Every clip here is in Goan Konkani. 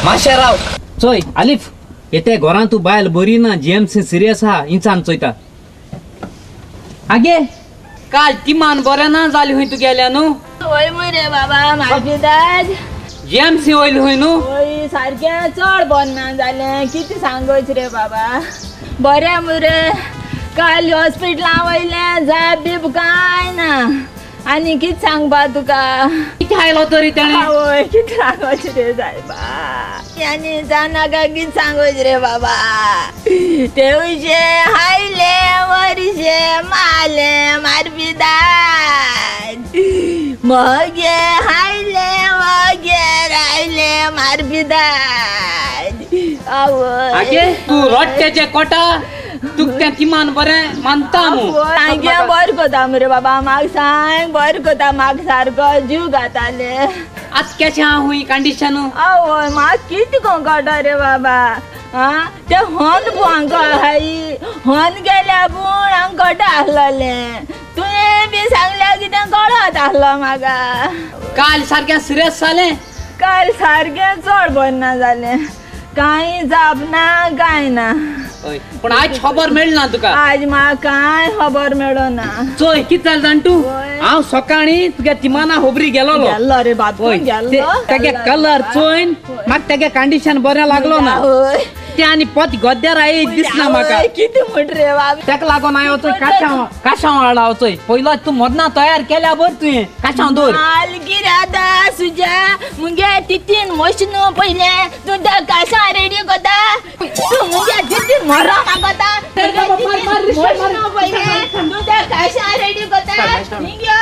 माशे राव चोय आलिफ येते घरान तूं बायल बरी ना जीएमसी सिरियस आहा इंचान चोयता आगे काल तिमान बरें ना जाली हुंय तुगेल्या न्हू वय मरे बाबा मागीर जीएमसी वयली हुंय न्हू वय सारकें चड बरें ना जालें कितें सांगोच रे बाबा बरें मरे काल हॉस्पिटलां वयलें जाप बीप कांय ना आनी कितें सांगपा तुका कितें आयलो तरी तेणें आवय कितें सांगोच रे सायबा आनी जाणाका कितें सांगोच रे बाबा तेवशे हायले वर्षे माले मारपिदाद मगे हायले मगे रायले मारपिदाद आवय आगे तूं रडट्याचे कोटा तुका तें तिमान बरें मानता मू सामकें बरें कोता मरे बाबा म्हाका सांग बरें कोता म्हाका सारको जीव घाताले आतां केशें आहा हुंय कंडिशन आवय म्हाका कितें कळटा रे बाबा आं तें हन हांगा आहाय हन गेल्या पूण हांगा कळटा आसलेलें तुवें बी सांगल्यार कितें कळत आसलो म्हाका काल सारकें सिरियस जालें काल सारकें चड बरें ना जालें कांय जाप ना कांय ना पण आज खबर मेळना तुका आज म्हाका कांय खबर मेळना चोय कितें जालें जाण तूं हांव सकाळीं तुगे तिमाना होबरी गेलोलो गेल्लो रे बाब गेल्लो तेगे कलर चोयन म्हाका तेगे कंडिशन बरें लागलो ना ते आनी पोत गद्द्यार I दिसना म्हाका कितें म्हण रे बाब तेका लागून हांवें वचोय काशांव काशांव हाडला वचोय पयलो तूं मरना तयार केल्या बर तुवें काशांव दवर मालगिरादा सुजा मुगे तितीन मशीन पयलें तूं त्या काशां रेडी कोता तूं मुगे तितीन मरो मागता मशीन पयलें तूं त्या काशां रेडी कोता हिंग्यो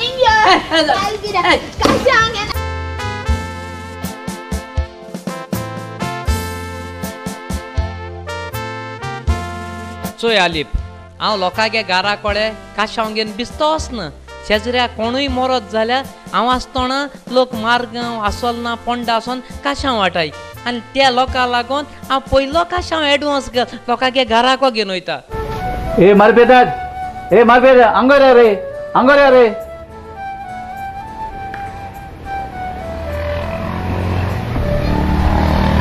हिंग्यो मालगिरा काशां चोय आलिप हांव लोकांगे घरा कडेन काशांव घेवन बिस्तोच ना शेजऱ्या कोणूय मरत जाल्यार हांव आसतना लोक मारगांव आसोल ना पोंडा आसोन काशांव वाटाय आनी त्या लोकांक लागून हांव पयलो काशांव एडवान्स लोकांगे घराको घेवन वयता. ए मारपेदाद ए मारपेदाद अंगोर रे अंगोर रे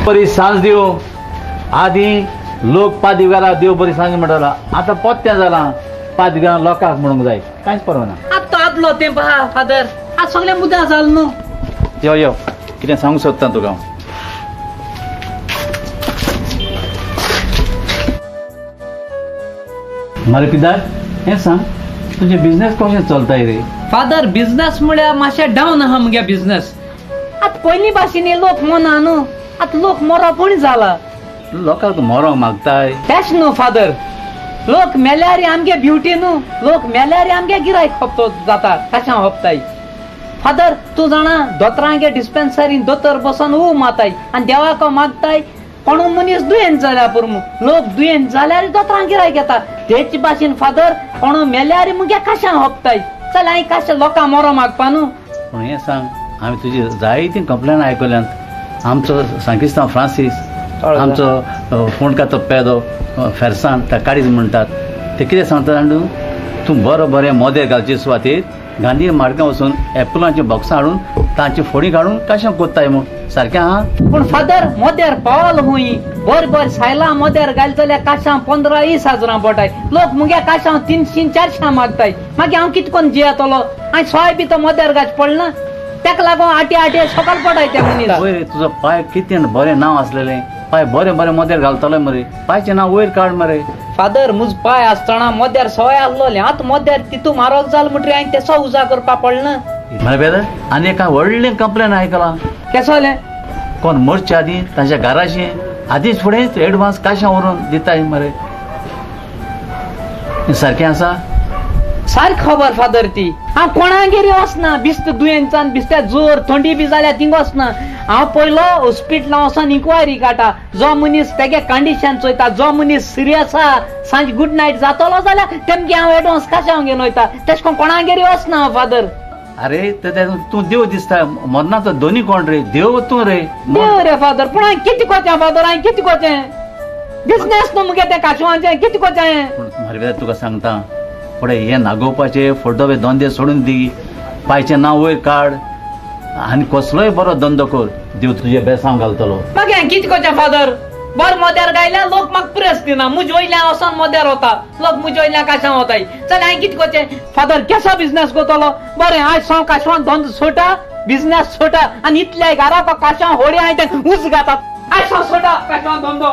बरी सांज दिवं आदी लोक पादिगारा देव बरी सांज म्हणटालो आतां पोत्तें जालां पादिगारा लोकांक म्हणूंक जाय कांयच परवा ना. आतां आदलो तें पहा फादर आतां सगळें मुद्दा जाल न्हू. यो यो कितें सांगूंक सोदता तुका हांव. मारे पिदार हें सांग तुजें बिजनेस कशें चलताय रे? फादर बिजनेस म्हळ्यार मातशें डावन आहा मुगे बिजनेस. आतां पयलीं भाशेन लोक मना न्हू आतां लोक मरोपूण जाला. लोकांक मरोंक मागताय तेच न्हू फादर लोक मेल्यार आमगे ब्युटी न्हू लोक मेल्यार आमगे गिरायक हप्तो जाता कशें हप्ताय. फादर तूं जाणा दोतरांगे डिस्पेन्सरीन दोतोर बसोन ऊ माताय आनी देवाक मागताय कोण मनीस दुयेंत जाल्यार पुरो लोक दुयेंत जाल्यार दोतरांक गिरायक येता. तेच भाशेन फादर कोण मेल्यार मुगे कशें हप्ताय चल हांवें कशें लोकांक मरो मागपा न्हू. पूण हें सांग हांवें तुजी जायतीं कंप्लेन आयकल्यांत. आमचो सांकिस्तांव फ्रांसीस आमचो फोंडकाचो पेदो फेरसान त्या काडीज म्हणटात ते कितें सांगता जाणा तूं बरो बरें मोदेर घालचे सुवातेर गांधी मार्गां वचून एपलांची बॉक्सां हाडून तांची फोडी काडून कशें कोत्ताय म्हूण सारकें आहा. पूण फादर मोदेर पावल हुंय बरें बरें सायलां मोदेर घाल जाल्यार काशां 15-20 हजारां पडटाय लोक मुगे काशां 300-400 मागताय मागीर हांव कितें करून जियेतलो हांवें सोय बी तो मोदेर घालचें पडना तेका लागून आटे आटे सकाळ पडाय त्या मनीस. वयर तुजो पांय कितें बरें नांव आसलेलें पांय बरें बरें मोदेर घालतलो मरे पांयचें नांव वयर काड मरे. फादर मुज पांय आसतना मोद्यार सवय आसलोलें आतां मोद्यार तितू म्हारग जाल म्हणटरी हांवें तेसो उजा करपा पडना. मरे बेदर आनी एका व्हडलें कंप्लेन आयकलां. केसोलें? कोण मरचे आदीं तांच्या घराशी आदींच फुडें एडवान्स काशां व्हरून दिताय मरे सारकें आसा? सारकी खबर फादर ती. हांव कोणागेर वचना बिस्त दुयेंसान बिस्त्या जोर थंडी बी जाल्यार थिंग वचना. हांव पयलो हॉस्पिटलां वचोन इन्क्वायरी काडटा जो मनीस तेगे कंडिशन चोयता जो मनीस सिरियस आहा सांज गुड नायट जातलो जाल्यार तेमगे हांव एडवान्स काशांव घेवन वयता तेश कोण कोणागेर वचना हांव फादर. अरे तूं देव दिसता मरणाचो दोनी कोण रे देव तूं रे देव रे फादर. पूण हांवें कितें कोचें फादर हांवें कितें कोचें बिजनेस न्हू मुगे तें काशवांचें कितें कोचें. मरे तुका सांगता फुडें हें नागोवपाचें फोटो धंदे सोडून दी पांयचें नांव वयर काड. आनी कसलोय बरो धंदो कर, देव तुजे बेसांव घालतलो. मागीर हांवें कितें करचें फादर? बर मोद्यार गायल्या लोक म्हाका प्रेस दिना, मुज वयल्यान वचोन मोद्यार वता, लोक मुज वयल्यान काशां वताय. चल हांवें कितें करचें फादर? केसो बिजनेस करतलो? बरें आयज हांव काशवान धंदो सोडटा, बिजनेस सोडटा आनी इतल्या घरा काशां होडी हांवें तें उज घातात. आयज हांव सोडटा काशवान धंदो.